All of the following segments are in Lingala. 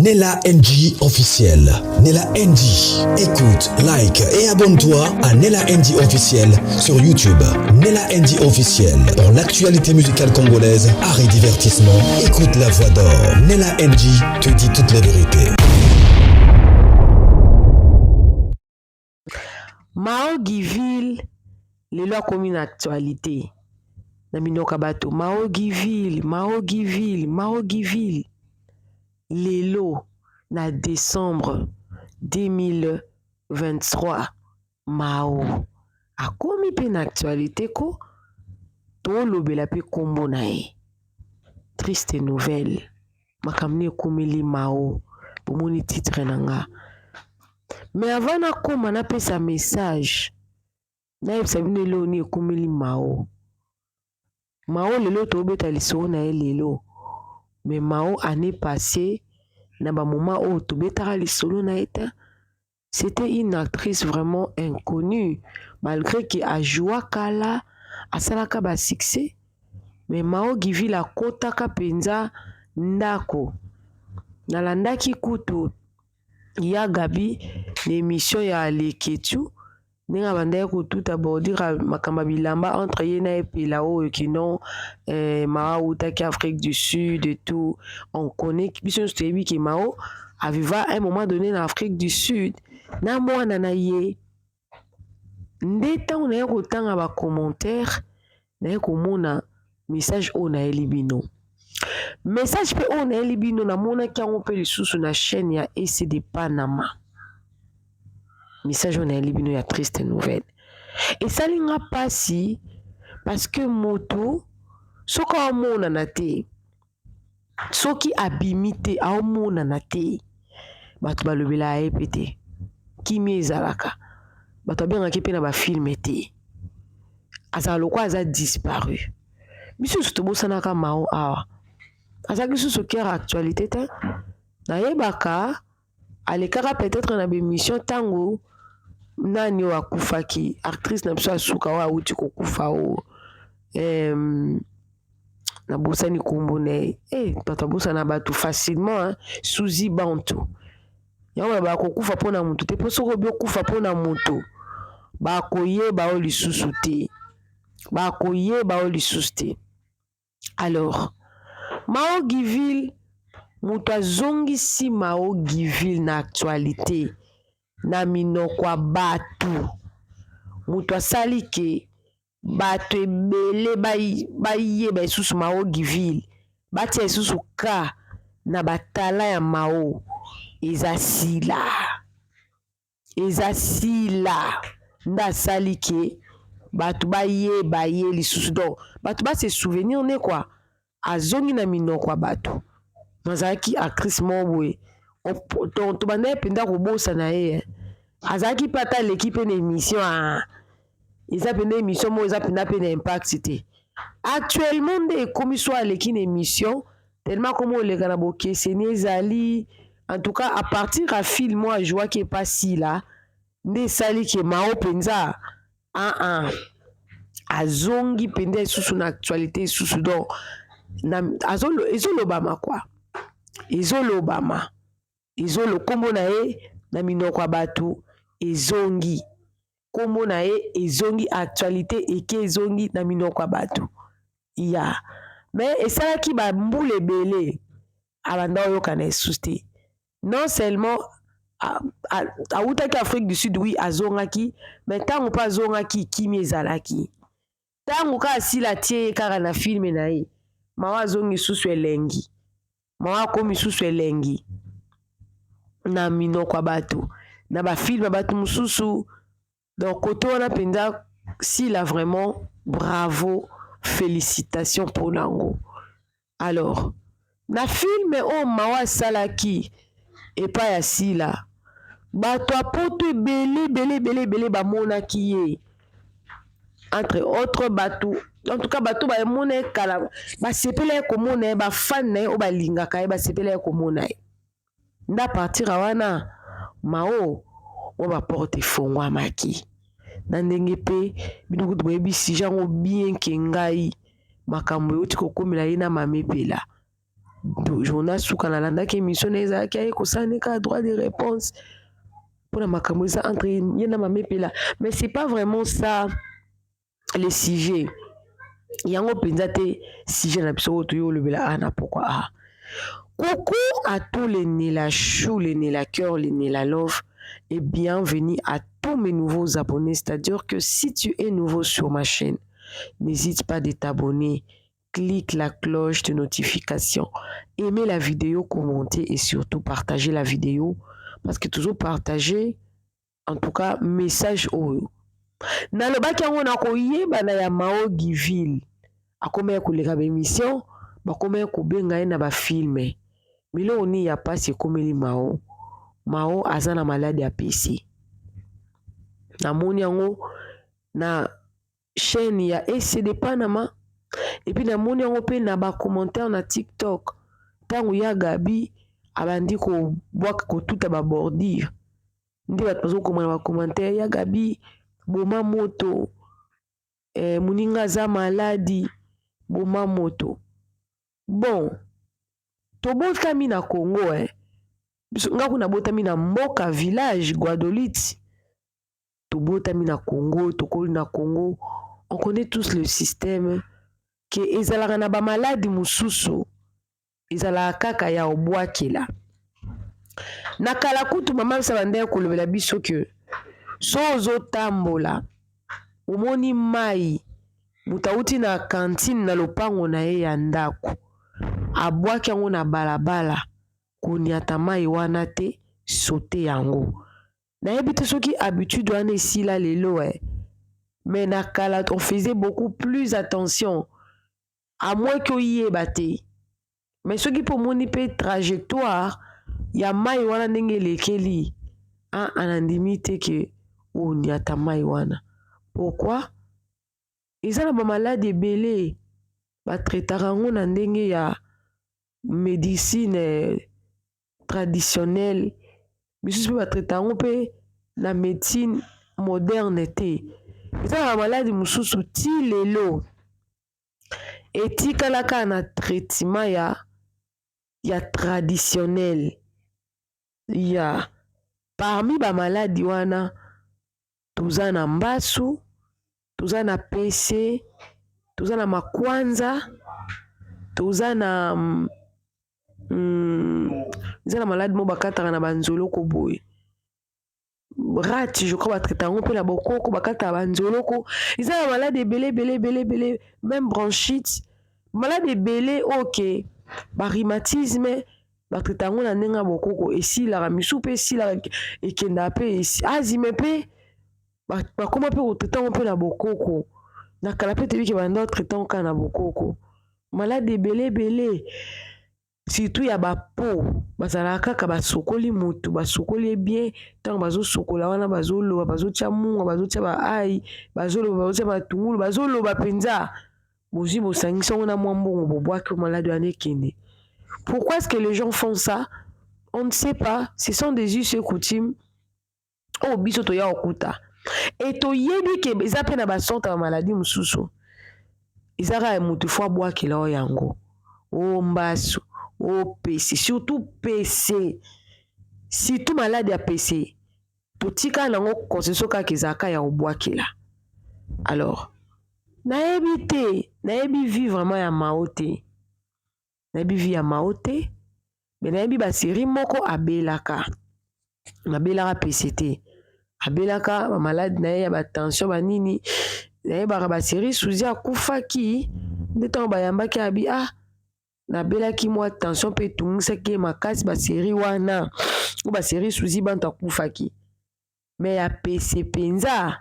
Nella NG officiel. Nella NG. Écoute, like et abonne-toi à Nella NG officiel sur YouTube. Nella NG officiel. Pour l'actualité musicale congolaise, art et divertissement, écoute la voix d'or. Nella NG te dit toutes les vérités. Mao Giville lelo akomi na actualité na minoko ya bato. Mao Giville, Mao Giville, Mao Giville lelo na décembre 2023, Mao akomi mpe na actualité ko tolobela mpe nkombo na ye. Triste nouvelle, makambo nini ekomeli Mao? Bomoni titre na nga. Mais avant nakóma napesa message, nayebisa bino eloko nini ekomeli Mao. Mao lelo tobeta lisolo na ye lelo, mais Mao année passée na bamoment oyo tobetaka lisolo na ye te. C'était une actrice vraiment inconnue, malgré que ajoua kala, asalaka basuccès. Mais Mao Giville akotaka mpenza ndako. Nalandaki kutu ya Gabi na émission ya Leketu, ndenge abandaki kotuta bordure makambo ya bilamba entre ye na Epela oyo kino Mao awutaki Afrique du Sud et tout. On connaît, biso nyonso toyebi ke Mao aviva à un moment donné na Afrique du Sud na mwana na ye. Nde ntango naye kotanga bacommentaire, naye komona message oyo nayeli bino. Message mpe oyo nayeli bino, namonaki yango mpe lisusu na chaîne ya ECD Panama. Message oyo nayeli bino ya triste nouvelle esali nga mpasi, parce que moto soki aomonana te, soki abimi te, aomonana te, bato balobelaka ye mpe te. Kimia ezalaka, bato abengaki mpe na bafilm te, azala lokola aza disparu. Biso nyonso tobosanaka Mao awa, azalaki susu cœur actualité te. Nayebaka alekaka peut-être na bémission ntango nani oyo akufaki, actrice na biso asuka oyo awuti kokufa oyo, nabosani nkombo na ye. Bato abosana bato facilement, hein? Suzy Bantu. Yango balobaka kokufa mpona motu te, mpo soki obi okufa mpona motu, bakoyeba oyo lisusu te, bakoyeba oyo lisusu te. Alors Mao Giville, moto azongisi Mao Giville na actualité na minoko ya bato, moto asali ke bato ebele bayeba lisusu Mao Giville, batia lisusu ka na batala ya Mao, eza Sila. Eza Sila nde asali ke bato bayeba ye lisusu, donc bato base souvenir ne quoi, azongi na minoko ya bato. Azalaki actrice moko boye, tobanda ye mpenza kobosana ye. Azalaki mpe ata aleki mpe na émission, eza mpenza émission moko eza mpenza mpe na impact te. Actuellement nde ekomi so aleki na émission, tellement komi oleka na bokeseni ezali. En tout cas, à partir ya film oyo ajouaki epa Sila, nde esali ke Mao mpenza azongi mpenza lisusu na actualité lisusu. Donc ezolobama kwa, ezolobama, nkombo na ye na minoko ya bato ezongi, nkombo na ye ezongi actualité, eke ezongi na minoko ya bato ya. Mais esalaki bambula ebele abanda oyokana lisusu te. Non seulement awutaki Afrique du Sud, oui, azongaki, mais ntango mpe azongaki, kimi ezalaki ntango kaka asila atie ye kaka na film na ye. Mao azongi susu elengi, Mao akomi susu elengi na minoko ya bato, na bafilm ya bato mosusu. Donc kote wana mpenza Sila, vraiment bravo, félicitation mpona yango. Alors na film oyo Mao asalaki epai ya Sila, bato ya poto ebele ebele ebele ebele bamonaki ye, entre autres bato, en tout cas bato bamona ye kala, basepela ye komona ye, bafan na ye oyo balingaka ye basepela ye komona ye. Nde à partir ya wana Mao mwa baporte efongwamaki na ndenge mpe bino kutu boyebi sujet yango bien ke ngai, makambo euti kokomela ye na Mama Epela. Journal suka nalandaki émission na ezalaki aye kosala ne kaka droit de réponse mpona makambo eza entre ye na Mama Epela. Mais c'est pas vraiment ça le sujet. Yango mpenza te sujet na biso oyo toyi olobela a na pokwa a. Coucou à tous les Nela Chou, les Nela Cœur, les Nela Love et bienvenue à tous mes nouveaux abonnés. C'est-à-dire que si tu es nouveau sur ma chaîne, n'hésite pas de t'abonner, clique la cloche de notification, aimez la vidéo, commentez et surtout partagez la vidéo parce que toujours partager, en tout cas, message oyo. Nalobaki yango na koyebana ya Mao Giville akomaki koleka baémission, bakomaki kobenga ye na bafilm. Biloko nini ya mpasi ekomeli Mao? Mao aza na maladi ya PC. Namoni yango na chaîne ya ECD Panama et puis namoni yango mpe na bacommentaire na TikTok. Ntango ya Gabi abandi kobwaka, kotuta babordure, nde bato bazokoma na bacommentaire: "Ya Gabi, boma moto, moninga aza maladi, boma moto." Bon, tobotami na Congo, eh. Nga kuna botami na mboka, village Guadolite. Tobotami na Congo, tokoli na Congo, on connaît tous le système ke ezalaka na bamaladi mosusu ezalaka kaka ya obwakela. Na kala kutu, mama biso bandeki kolobela biso ke so ozotambola, omoni mai, moto awuti na cantine na lopango na ye ya ndako, abwaki yango na balabala, koniata mai wana te, sote yango. Nayebi te soki habitude wana esila lelo, eh. Mais na kala, on faisait beaucoup plus attention, à moins ke oyeba te. Mais soki mpo omoni mpe trajectoire ya mai wana ndenge elekeli, ah, anandimi te ke oniata mai wana. Pourquoi? Eza na bamaladi ebele batraitaka yango na ndenge ya médecine traditionnelle, misusu mpe batraitaka yango mpe na médecine moderne te. Eza na bamaladi mosusu ti lelo etikala kaka na traitement ya traditionnel. Ya parmi bamaladi wana, toza na mbasu, toza na PC, toza na makwanza, toza na eza na maladi moko bakataka na banzoloko boye, rate je crois, batraita yango mpe na bokoko, bakataka banzoloko. Eza na maladi ebele ebele ebele ebele, même bronchite, maladi ebele oyo ke barhumatisme, batraita yango na ndenge ya bokoko, esilaka. Misu mpe esilaka, ekendaka mpe asthme mpe bakóma mpe kotraiter yango mpe na bokoko. Na kala mpe toyebi ke banda kotraiter yango kaka na bokoko. Maladi ebele ebele, surtout ya bapeau, bazalaka kaka basokoli motu, basokoli ye bien. Ntango bazosokola wana, bazoloba, bazotia mungwa, bazotia baail, bazoloba, bazotia matungulu, bazoloba mpenza. Bozwi, bosangisi yango na mwa mbongo, bobwaki, maladi wana ekende. Pourquoi est-ce que les gens font ça? On ne sait pas. Ce sont des us et coutumes oyo biso toya kokuta e toyebi ke eza mpe na basorte ya bamaladi mosusu, eza kaka motu fo abwakela oyo yango o mbasu, o PC, surtout PC, surtout maladi ya PC, totikala nango conception kaka ezalaka ya kobwakela. Alors nayebi te, nayebi vie vraiment ya Mao te, nayebi vie ya Mao te, mais nayebi basérie moko abelaka, abelaka PC te, abelaka bamaladi na ye ya batension, banini. Nayebaka basérie Suzi akufaki nde ntango bayambaki abi: "Ah, nabelaki mwa tension", mpe etungisaki ye makasi. Basérie wana o basérie Suzi bantu akufaki, mais ya PC mpenza,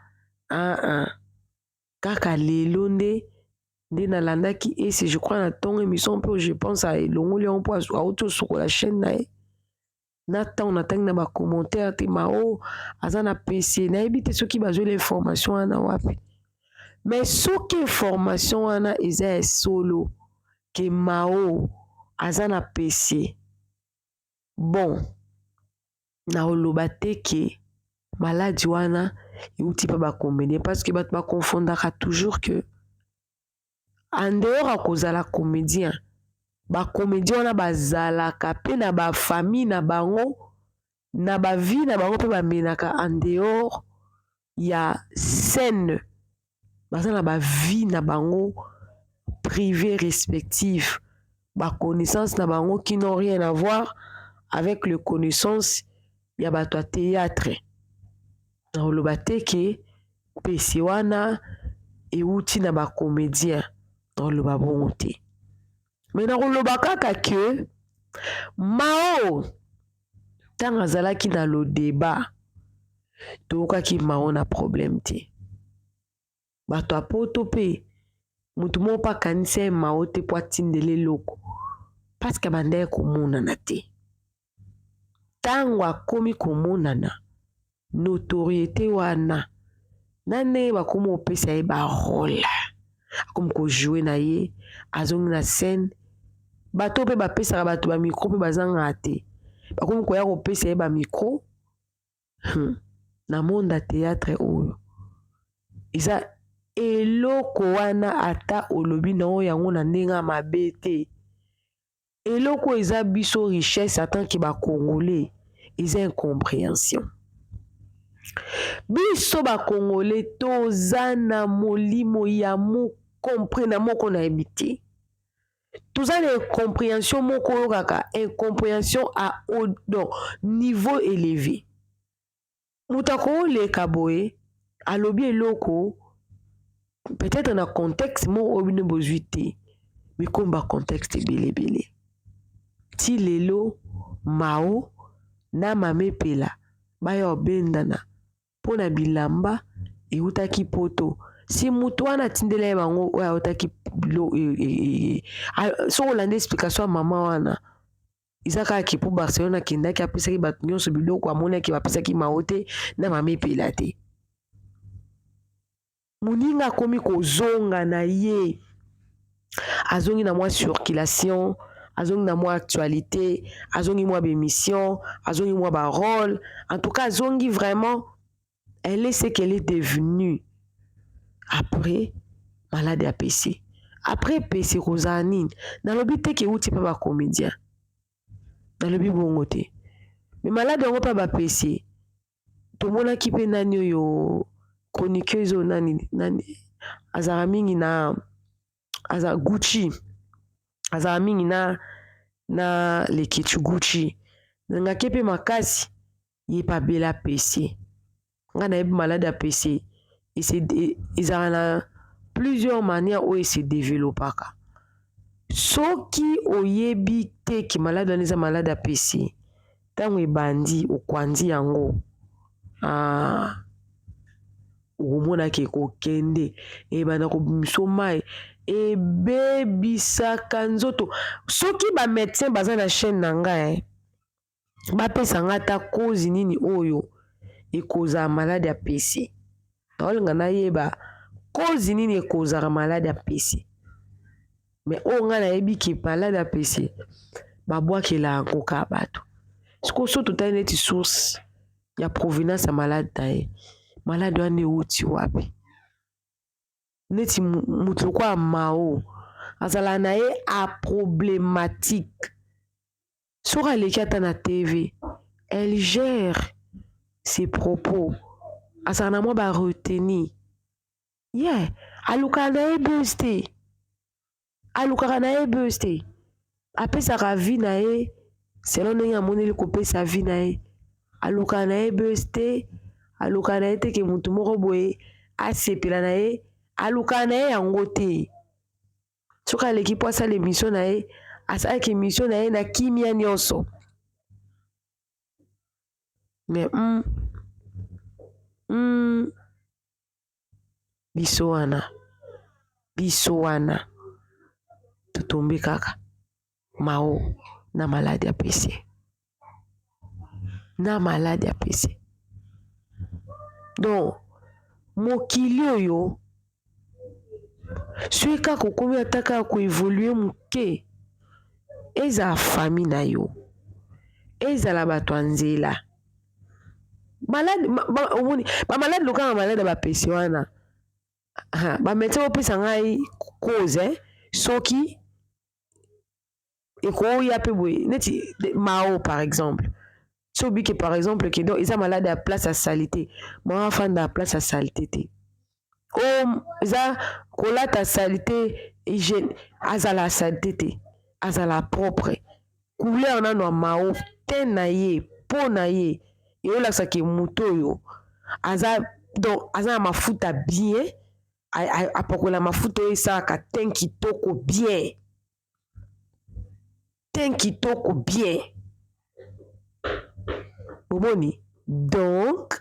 ah, ah. Kaka lelo nde nalandaki ese, je crois, na ntongo émission mpe, je pense elongoli yango mpo auti osukola chaîne na ye. Na ntango natangi na bacommentaire te Mao aza na PC, nayebi te soki bazweli information wana wapi. Mais soki information wana eza ya solo ke Mao aza na PC, bon, naoloba te ke maladi wana euti mpe bacomédien, parce que bato bakonfondaka toujours que en dehors ya kozala comédien, Ba comédien wana bazalaka mpe na ba famille na bango, na ba vie na bango mpe bamenaka en dehors ya scène. Baza na ba vie na bango privée respective, ba connaissance na bango qui n'ont rien à voir avec le connaissance ya bato ya théâtre. Nakoloba te ke pese wana ewuti na ba comédien, nakoloba bongo te, mais nakoloba kaka ke Mao, ntango azalaki na lodeba, toyokaki Mao na problème te. Bato ya poto mpe, motu moko mpe akanisi ye Mao te mpo atindela eloko, parce que abandaki komonana te. Ntango akomi komonana, notoriété wana na ndenge bakomi kopesa ye ba rôle, akomi ko jouer na ye, azongi na scène. Bato mpe bapesaka bato ba micro mpe bazangaka te, bakomi koya kopesa ye ba micro. Na monde ya théâtre oyo eza eloko wana, ata olobi na oyo yango na ndenge ya mabe te, eloko eza biso richesse en tant que ba Congolais eza incompréhension. Biso ba Congolais toza na molimo ya mokomprena moko, nayebi te, toza na incompréhension moko oyo kaka incompréhension à donc niveau élevé. Moto akooleka boye, alobi eloko peut-être na contexte moko oyo bino bozwi te, mikomba contexte ebele ebele. Ti lelo Mao na Mama Epela baya obendana mpo na bilamba eutaki poto. Si motu wana atindela ye bango oyo autaki, soki olanda explication ya mama wana, eza kaka ke mpo Barcelone akendaki, apesaki bato nyonso biloko, amonaki bapesaki Mao te na Mama Epela te. Moninga akomi kozonga na ye, azongi na mwa circulation, azongi na mwa actualité, azongi mwa ba émission, azongi mwa ba rôle. En tout cas azongi vraiment, elle est ce qu'elle est devenue. Après malade ya PC, après PC kozala nini? Nalobi te ke euti mpe ba comédien, nalobi bongo te, mais malade yango mpe ba PC, tomonaki mpe nani oyo chroniqueuse oyo, nani nani azalaka mingi na, aza Gucci, azalaka mingi na Leketu. Gucci nangaki mpe makasi, ye mpe abela PC. Ngai nayebi malade ya PC ezalaka na plusieurs manières oyo ese développaka. Soki oyebi te ke malade wana eza malade ya PC, ntango ebandi okwandi yango, ah, okomonaka ekokende, ebanda kobimisa mai, ebebisaka nzoto. Soki ba médecin baza na chaîne na ngai, bapesa nga ata cause nini oyo ekozala malade ya PC. Naolinga nayeba cause nini ekozala malade ya PC. Mais oyo ngai nayebi ke malade ya PC babwakela yango kaka bato. Sikoyo so totali neti source ya provenance ya malade na ye, malade wana ewuti wapi? Neti moto lokola Mao azalaka na ye aproblématique, soki aleki ata na TV, elle gère ses propos, azalaka na mwa ba retenue ye, yeah. Alukaka na ye buzz te, alukaka na ye buzz te, apesaka vie na ye selon ndenge amoneli kopesa vie na ye. Alukaka na ye buzz te, alukaka na ye te ke motu moko boye asepela na ye, alukaka na ye yango te. Soki aleki mpo asala émission na ye, asalaka émission na ye na kimia nyonso. Mais biso wana totombe kaka Mao na maladi ya PC, na maladi ya PC. Donc mokili oyo, soki kaka okomi ata kaka ko évoluer moke, ezala famille na yo, ezala bato ya nzela, maladi omoni ba maladi lokanga maladi ya ba PC wana, ba médecin bopesa ngai cause, soki Ekoya mpe boye neti Mao par exemple. So obike par exemple ke donc eza malade ya place ya saleté, Mao afanda ya place ya saleté te. O eza kolata saleté, hygiène, azala saleté te, azala propre. Couleur nano ya Mao te na ye, mpo na ye eyolakisaka moto oyo aza, donc aza na mafuta bien, apakola mafuta oyo esalaka teint kitoko bien, teint kitoko bien. Bomoni donc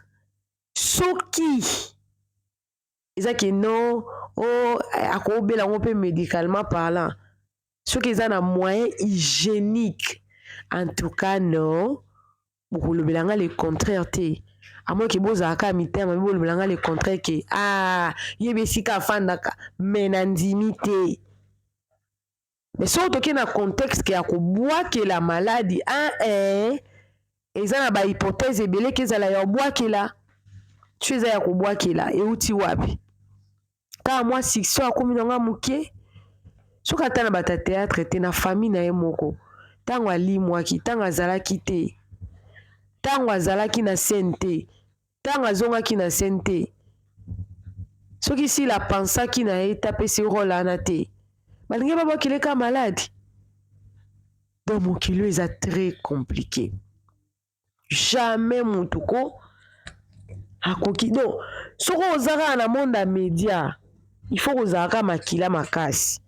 soki eza ke non, o akobela yango mpe médicalement parlant, soki eza na moyen hygiénique, en tout cas non, bokolobela nga le contraire te, à moins ke bozalaka mitema mabe, bolobela nga le contraire ke ah, yebi esika afandaka, me na ndimi te. Mais soki toke na contexte ke ya kobwakela maladi, ah, eh, eza na bahypothèse ebele ke ezala ya kobwakela. So eza ya kobwakela, euti wapi? Kaka mwa succès akomi nanga moke. Soki ata na bato ya théâtre te, na famille na ye moko, ntango alimwaki, ntango azalaki te, ntango azalaki na scène te, ntango azongaki na scène te, soki sila apansaki na ye te, apesi rôle wana te, balingi babwakela ka maladi. Donc mokili oyo eza très compliqué. Jamais motu ko akoki. Donc soki oza kaka na monde ya média, il faut kozala kaka makila makasi.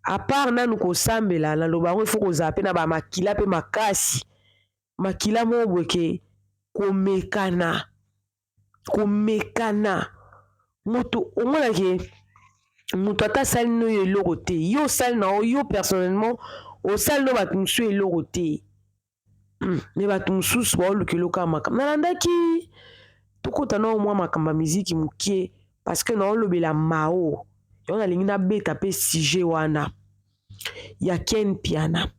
À part nanu kosambela, naloba yango, il faut kozala mpe na bamakila mpe makasi, makila moko boye ke komekana komekana moto omonake moto ata asali no yo eloko te, yo osali na yo personnellement, osali no bato mosusu eloko te, me bato mosusu baoluka eloko ya makambo. Nalandaki, tokota nao mwa makambo ya miziki mokie, parce que naolobela Mao yango, nalingi nabeta mpe sujet wana ya Ken Piana.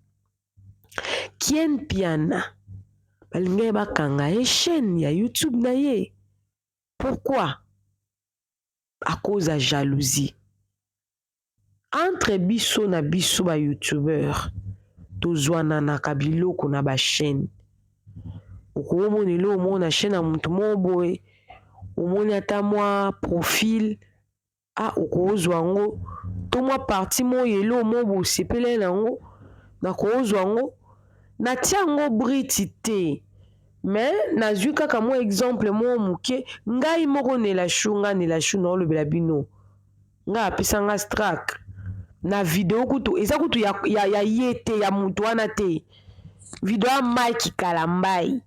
Ken Piana, balingai bakanga ye chaîne ya YouTube na ye. Pourquoi? À cause ya jalousie entre biso na biso bayoutubeur. Tozwananaka biloko na bachaîne. Okomona eloko moko na chaîne ya motu moko boye, omoni ata mwa profil, ah, okozwa yango to mwa partie moko ya eloko moko boye, osepeli na yango, nakozwa yango, natia yango briti te. Me nazwi kaka mwa exemple moko moke. Ngai moko Nela Shu, ngai Nela Shu, naolobela bino, ngai apesa nga strike na video kutu eza kutu ya ye te, ya motu wana te, video ya Mike Kalambai.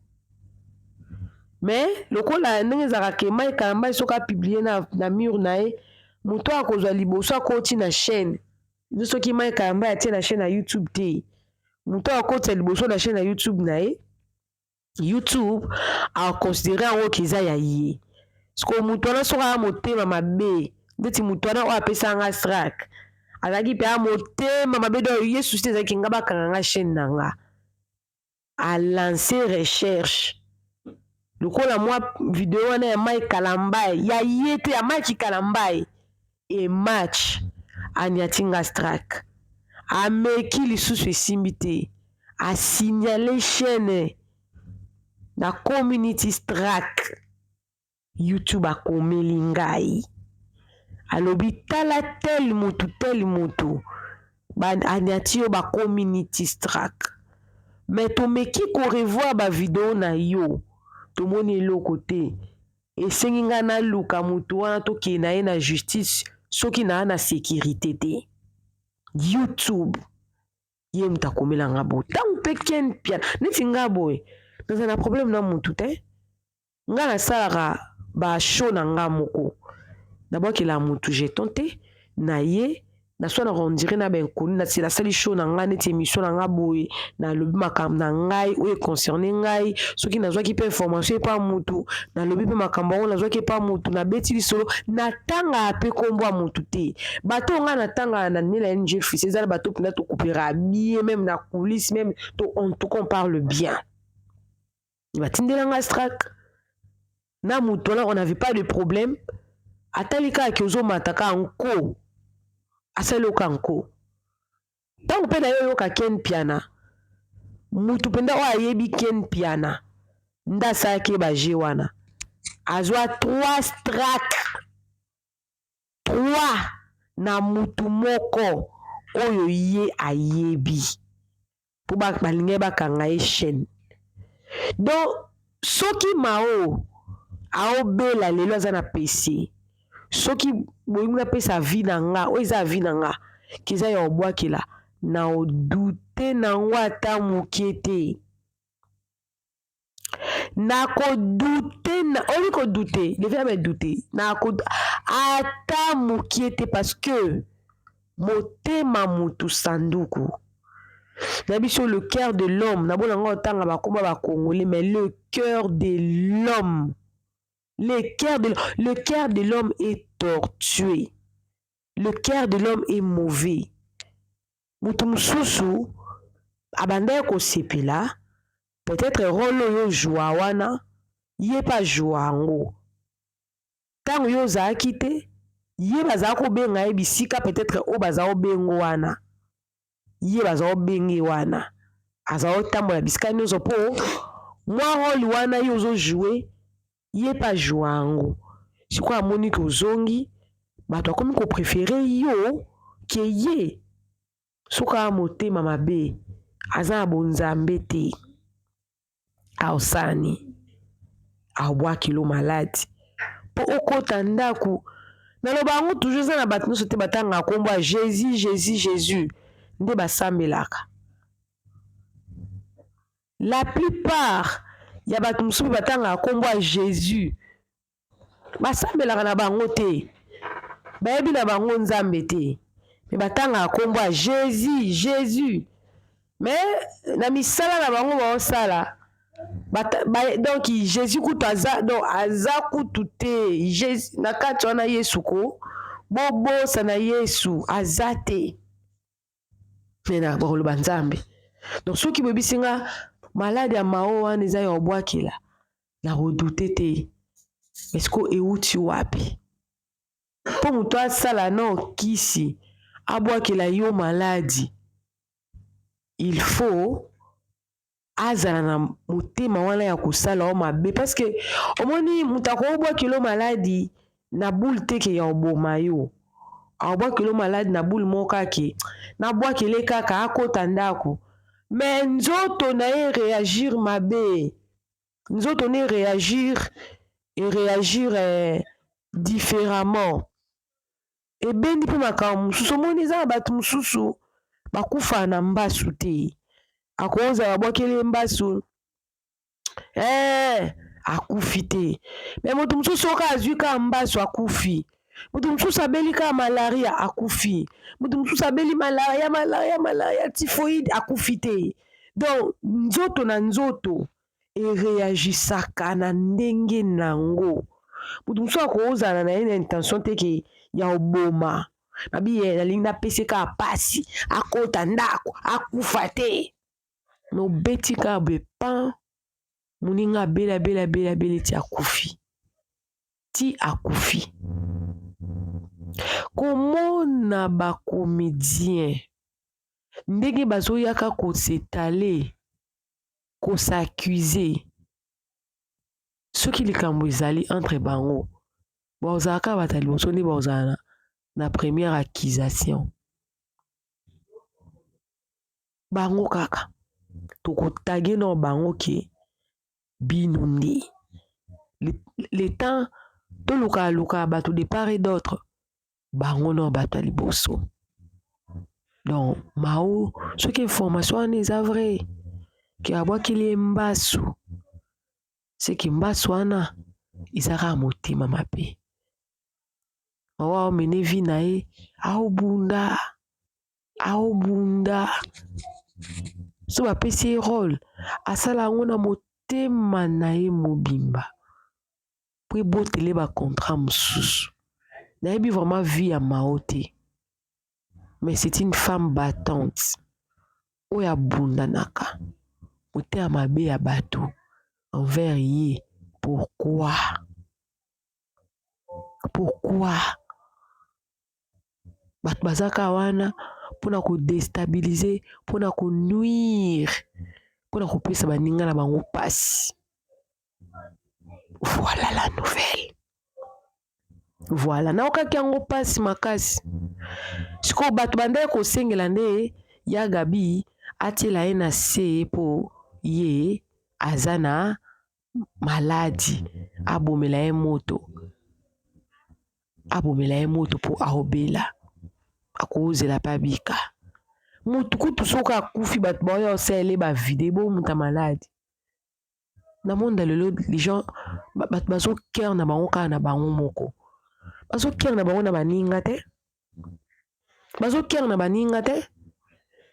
Me lokola ndenge ezalaka ke Mike Kalambai soki apublier na mur na ye, moto akozwa liboso akoti na chaîne. Soki Mike Kalambai atie na chaîne ya YouTube te, moto akotisa liboso na chaîne ya YouTube na ye, YouTube aconsidérer yango ke eza ya ye. Sikoyo moto wana soki aya motema mabe, ndeti moto wana oyo apesa nga strike azalaki mpe aya motema mabe, donc ye susi ezalaki nga bakanga nga chaîne na nga. Alance recherche lokola mwa video wana ya Mike Kalambai, ya ye te, ya Mike Kalambai e match, aniati nga strike. Ameki lisusu, esimbi te, asignale chaîne na community strike. YouTube akomeli ngai, alobi: "Tala, tel mutu, tel mutu aniati yo bacommunity strike, me tomeki korevoir bavideo na yo, tomoni eloko te. Esengi ngai naluka motu wana, tokende na ye na justice soki naa na sécurité te." YouTube ye moto akomelanga bo. Ntango mpe Ken Piana, neti nga boye, naza na problème na motu te. Nga nasalaka bashow na nga moko, nabwakela motu jeton te na ye, naswanaka on dirait na bainconnus. Nasali show na ngai, neti émission na nga boye, nalobi makambo na ngai oyo econcerne ngai. Soki nazwaki mpe information epa mutu, nalobi mpe makambo yango nazwaki epa mutu, nabeti lisolo, natangaka mpe nkombo ya mutu te. Bato oyo ngai natangaka na Nela NG Fils, eza na bato mpenza tokopera bien, même na coulisse, même to, en tout cas on parle bien. Batindela strike na mutu wana, on n'avait pas de problème. Atali kaka ke ozomata kaka nko, asali oka nko. Ntango mpe na yo oyoka Ken Mpiana, mutu mpenza oyo ayebi Ken Mpiana nde asalaki ye ba jeux wana, azwa 3 strike, 3 na mutu moko oyo ye ayebi, mpo balingaki bakanga ye chaîne. Donc soki Mao aobela lelo aza na PC, soki bolingi napesa vie na nga, oyo eza vie na nga, kiza ya obwakela na odute nango ata moke te. Nakodute na oyebi kodute, le verbe douter, nako ata moke te, parce que motema mutu sanduku na biso, le cœur de l'homme, nabona ngo otanga bakoma ba Congolais, mais le cœur de l'homme, le cœur de l'homme est tortué, le cœur de l'homme est mauvais. Mutu mosusu abandaki kosepela peut-être rôle oyo ozwa wana, ye mpe azwa yango. Ntango yo ozalaki te, ye bazala kobenga ye bisika peut-être oyo baza kobengo wana, ye baza kobenge wana, aza kotambola bisika nyonso mpo mwa rôle wana ye ozojoue, ye mpe azwa yango. Sikoyo amoni ke ozongi, bato akomi kopréférer yo ke ye. Soki aya motema mabe, aza na bonzambe te, aosani abwakilo maladi mpo okɔta ndako. Naloba yango toujours, eza na bato nyonso te batangaka nkombo ya Jésus, Jésus, Jésus nde basambelaka. La plupart ya bato mosusu mpe batangaka nkombo ya Jésus, basambelaka na bango te, bayebi na bango Nzambe te, me batangaka nkombo ya Jésus, Jésus, mais na misala na bango baosala donc Jésus kutu aza, donc aza kutu te. Jésus na kati wana, Yesu ko bobosana, Yesu aza te, me na bakoloba Nzambe. Donc soki boyebisi nga maladi ya Mao wana eza ya obwakela, na kodouter te. Est-ce euti wapi mpo moto asala na kisi abwakela yo maladi? Il faut azala na motema wana ya kosala o mabe, parce que omoni moto akobwakela yo maladi na bule te ke ya oboma yo. Abwakela yo maladi na bule moko kake nabwakele kaka akota ndako, me nzoto na ye réagir mabe, nzoto na ye réagir différemment, ebendi mpe makambo mosusu. Omoni eza na bato mosusu bakufa na mbasu te, akozala babwakeli ye mbasu, akufi te, me moto mosusu soki azwi kaka mbasu, akufi. Moto mosusu abeli kaka malaria, akufi. Moto mosusu abeli malaria, malaria, malaria, typhoïde, akufi te. Donc nzoto na nzoto ereagisaka na ndenge nango. Moto mosusu akozala na ye na intention te ke ya oboma babi ye, nalingi napesi kaka pasi, akota ndako, akufa te, me obeti kaka boye pan, moninga abeli, abeli, abeli, abeli ti akufi, ti akufi. Komona bacomédien ndenge bazoyaka kos'étaler, kos'accuser, soki likambo ezali entre bango, bazalaka kaka bato ya liboso nde bazala na première accusation. Bango kaka tokotaguer na bango ke bino nde le temps toluka luka bato de part et d'autre, bango na bato ya liboso. Donc Mao, soki information wana eza vrai ke abwakeli ye mbasu, seke mbasu wana eza kaka motema mabe. Mao aomene vie na ye, aobunda, aobunda. So bapesi ye rôle, asala yango na motema na ye mobimba po ebotele bacontrat mosusu. Nayebi vraiment vie ya Mao te, mais c'est une femme battante oyo abundanaka. Motema mabe ya bato envers ye, pourquoi, pourquoi bato baza kaka wana? mpona kodestabilize, mpona konuire, mpona kopesa baninga na bango mpasi. Voilà la nouvelle. Voilà, naokaki yango mpasi makasi. Sikoyo bato bandaki kosengela nde ya Gabi atiela ye na se mpo ye aza na maladi, abomela ye moto, abomela ye moto mpo aobela, akozela mpe abika. Motu kutu soki akufi bato baoya osalela ye bavideo bomuta maladi. Na monde ya lelo les gens bato bazokere na bango kaka na bango moko, bazokere na bango na baninga te, bazokere na baninga te,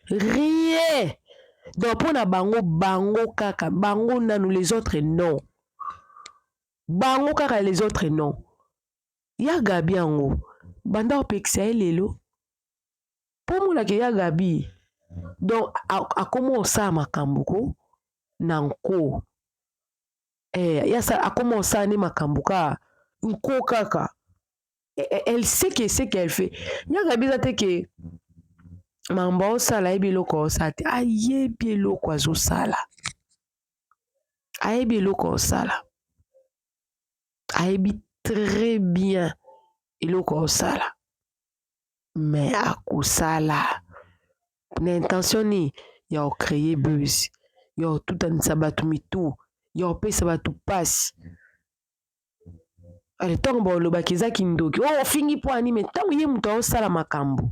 rien. Donc mpo na bango, bango kaka bango nanu, les autres non, bango kaka, les autres non. Ya Gabi yango banda opekisa ye lelo mpo omonaka ya Gabi, donc akoma osala makambo ko na nko, akoma osala nde makambo kaka nko kaka. Elle sait que ce qu'elle fait. Ya Gabi eza te ke makambo aosala, ayebi eloko aosala te, ayebi eloko azosala, ayebi eloko aosala, ayebi très bien eloko aosala, mais akosala na intention nini? Ya kocréer buzz, ya kotutanisa bato mitu, ya kopesa bato mpasi. Ale ntango balobaki eza kindoki, oyo ofingi mpo ani, mais ntango ye moto aosala makambo,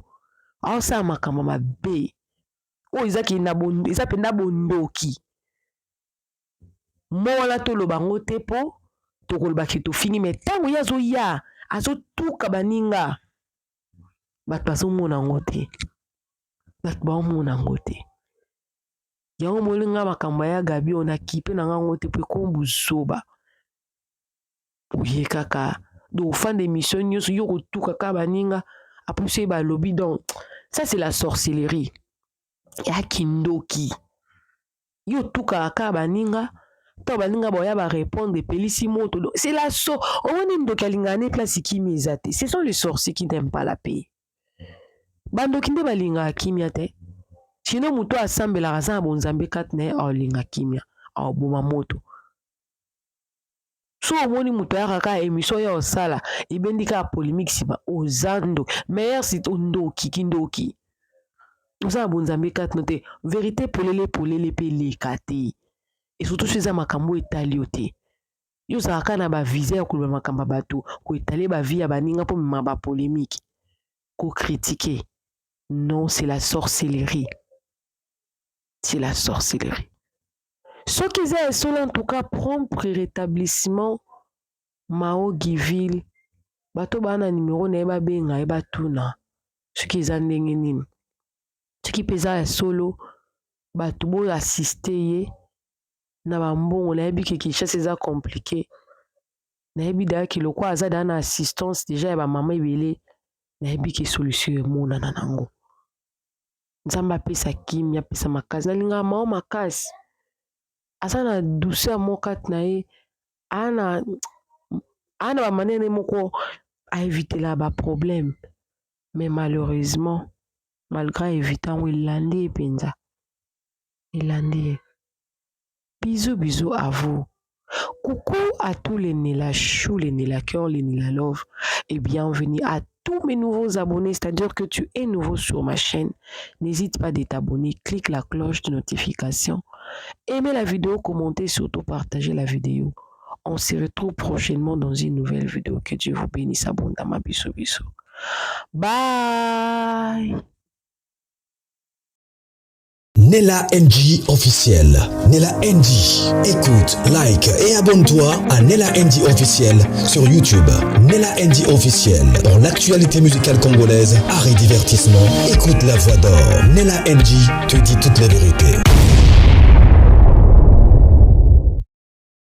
aosala makambo mabe oyo eza mpenza bondoki mo wana, toloba yango te mpo tokolobaki tofingi. Mais ntango ye azoya azotuka baninga, bato bazomona yango te, bato baomona yango te. Yango molinga makambo ya Gabi oyo nakipe na ngango te, mpo ekomi buzoba. Oye kaka donc ofanda émission nyonso, yo kotuka kaka baninga, apusi ye balobi. Donc ça, c'est la sorcellerie ya kindoki. Yo otukaka kaka baninga, ntango baninga baoya barépondre, epelisi moto. Donc c'est la so omoni ndoki alingaka ne place kimia eza te. Ce sont les sorciers qui n'aiment pas la paix. Bandoki nde balingaka kimia te. Sinon moto asambelaka, aza na bonzambe kati na ye, aolinga kimia, aoboma moto. So omoni moto ayaka kaka émission ya osala, ebendi kaka polémique, nsima oza ndoki meilleur si ondoki kindoki, oza na bonzambe kati no te. Vérité polele polele mpe eleka te, et surtout so eza makambo etali yo te. Yo ozalaka kaka na bavisa ya koloba makambo ya bato, koetale bavie ya baninga mpo mema bapolémique, kocritiquer. Non, c'est la sorcellerie, c'est la sorcellerie. Soki eza ya solo, en tout cas prompt rétablissement Mao Giville. Bato baa na nimero na ye, babenga ye, batuna soki eza ndenge nini. Soki mpe eza ya solo, bato boyo assiste ye na bambongo. Nayebi ke Kinshasa eza compliqué, nayebi dayaki lokwa aza daa na assistance déjà ya bamama ebele. Nayebi ke solution emonana nango. Nzambe apesa kimia, apesa makasi. Nalingaka Mao makasi, aza na douceur moko kati na ye, aa na bamanene moko aevitela baproblème. Mais malheureusement, malgré aevite yango, elandi ye mpenza, elandi ye. Bisous, bisous à vous. Coucou à tous les Nela Chou, les Nela Cœur, les Nela Love et bienvenue à tous mes nouveaux abonnés, c'est-à-dire que tu es nouveau sur ma chaîne. N'hésite pas de t'abonner, clique la cloche de notification, aimez la vidéo, commentez, surtout partagez la vidéo. On se retrouve prochainement dans une nouvelle vidéo. Que Dieu vous bénisse abondamment. Bisous, bisous. Bye. Nella NG officiel. Nella NG. Écoute, like et abonne-toi à Nella NG officiel sur YouTube. Nella NG officiel. Pour l'actualité musicale congolaise, art et divertissement, écoute la voix d'or. Nella NG te dit toute la vérité.